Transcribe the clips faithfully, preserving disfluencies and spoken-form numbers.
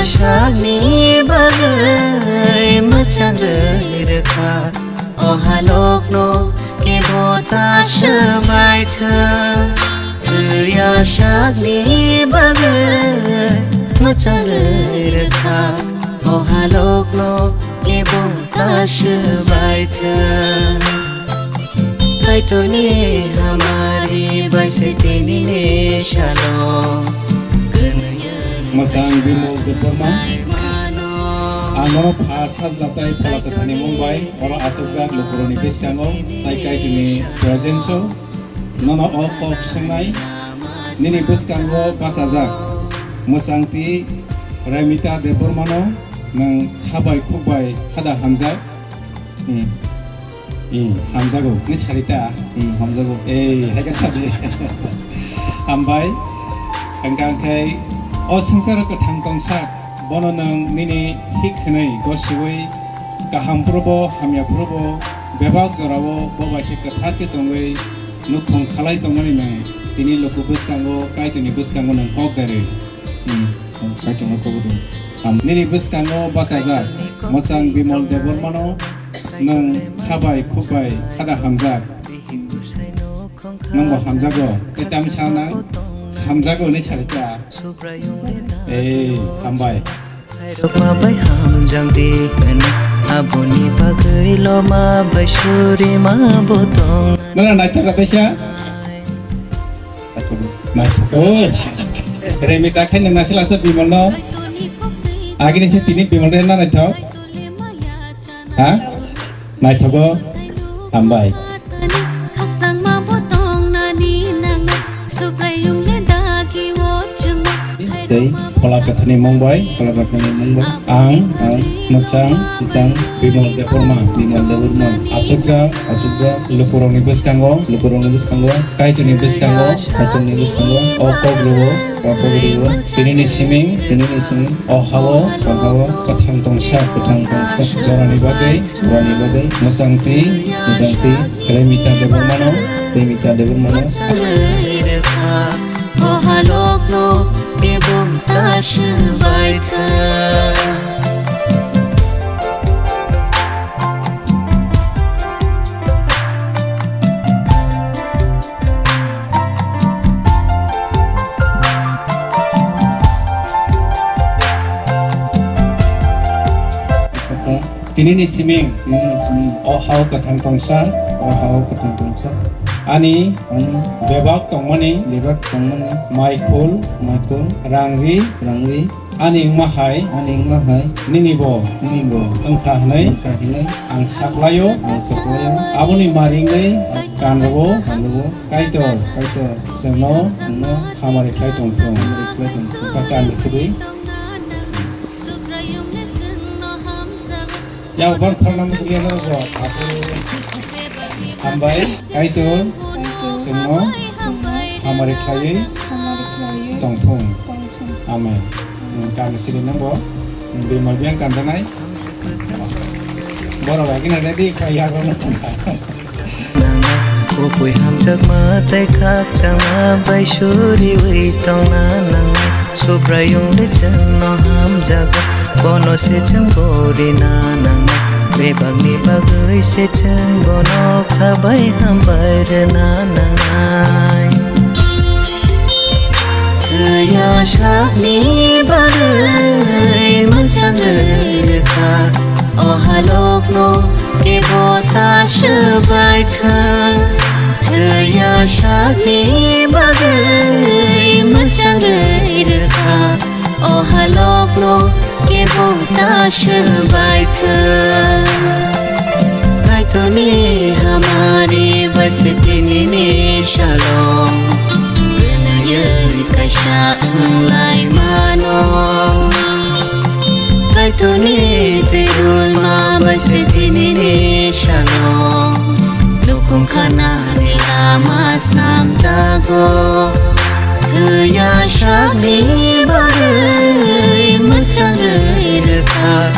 Sakni bagwi mwchang rwi rwkha, o halokno kebo ta swbai thwng. Thwiya sakni bagwi mwchang rwi rwkha, o halokno kebo ta swbai thwng. Kaitorni hamari bai se tinini salo. Mwchang Bimal Debbarma. Ano pha sajla tai phola kwthani mung bai oro asokjak lukurokni bwskango tai Kaitorni presence o nono o kok swngnai. Nini bwskango bachajak mwchangtwi Remita Debbarmano nwng kha bai khuk bai hada hamjak. Hmm. Hmm, hamjago, ni sarita. Hmm, hamjago. Ei, hai kha sabi. Hambai. Hwnkha khe o swngcharo kwthang tongsa, bono nwng nini hik hwnwi gosiwi kaham phuru bo, hamya phuru bo, bebak jorao bo bai khe kwthar khe tongwi nukhung khalai tongmani nwng tini luku bwskango, Kaitorni bwskango nwng kok dari. Hmm, Kaitorno kok rw. Nini bwskango bachajak mwchang Bimal Debbarmano nwng kha bai khuk bai hada hamjak. Nwngbo hamjago, tei tamsa nang hamjago hinwi sarikha. Ei, hambai. Khairokma bai hamjak di hwn, aboni bagwi loma bai surima bo tong. Nana naithok kaisa? Naithok. Oi. Remita khai nang nasi lasa Bimal no. Agini se tini Bimal de na naithok. Ha? Naithogo, hambai. Khakchangma bo tongnani nangnai, Subraiyungni dagi o chwngno. Tei phola kwthani mung bai, phola kwthani mung bai. Ang, ang, mwchang, mwchang, Bimal Debbarma, Bimal Debbarma, achukjak, achukjak, lukurokni bwskango, lukurokni bwskango, Kaitorni bwskango, Kaitorni bwskango, o kok rwo, o kok rwo, tinini siming, tinini siming, o hao, o hao, kwthang tongsa, kwthang tongsa, jorani bagwi, jorani bagwi, mwchangtwi, mwchangtwi, Remita Debbarmano, Remita Debbarmano. O halokno tebong ta swbai thwng. Tinini siming, tinini siming, o hao kwthang tongsa, o hao kwthang tongsa, ani, ani, bebak tongmani, bebak tongmani, maikhul, maikhul, rangri, rangri, ani wngma hai, ani wngma hai, nini bo, nini bo, wngkha hwnwi, wngkha hwnwi, ang saklaio, ang saklaio, aboni maringwi, ang kanrogo, kanrogo, Kaitor, Kaitor, chwngno, chwngno, hamari khlai tongthung, hamari khlai tongthung. Kaka ani sidi. Yang ban khornam sidi ano bo, aku. Hambai, Kaitor, chwngno, hamari khlaiwi, hamari khlaiwi, tongthung. Tongthung. Amen. Hmm, kami siri nang bo, hmm, Bimal Biang kanjanai. Borok bai khe na ready khlai yago no. Kubui hamjakma tei khakchangma bai suriwi tongna nangnai. Subraiyung de chwngno hamjago, bono se chwng borina nangnai. Bebakni bagwi se chwng bono kha bai hambai rwna nangnai. Thwiya sakni bagwi mwchang rwkha, o halokno kebo ta swbai thwng. Thwiya sakni bagwi mwchang rwkha, o halokno kebo ta swbai thwng. Kaitorni hamari bai se tinini salo, bwlwiyung kaisa wng lai mano. Kaitorni twirwima bai se tinini salo, nukhung khanani lama snamjago. Thwiya sakni bagwi mwchang rwi rwkha,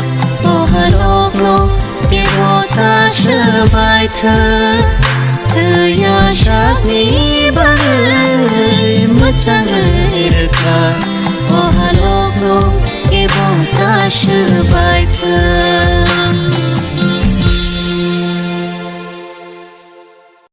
o halokno kebo ta swbai thwng. Thwiya sakni bagwi mwchang rwi rwkha, o halokno Bo ta swbai kha.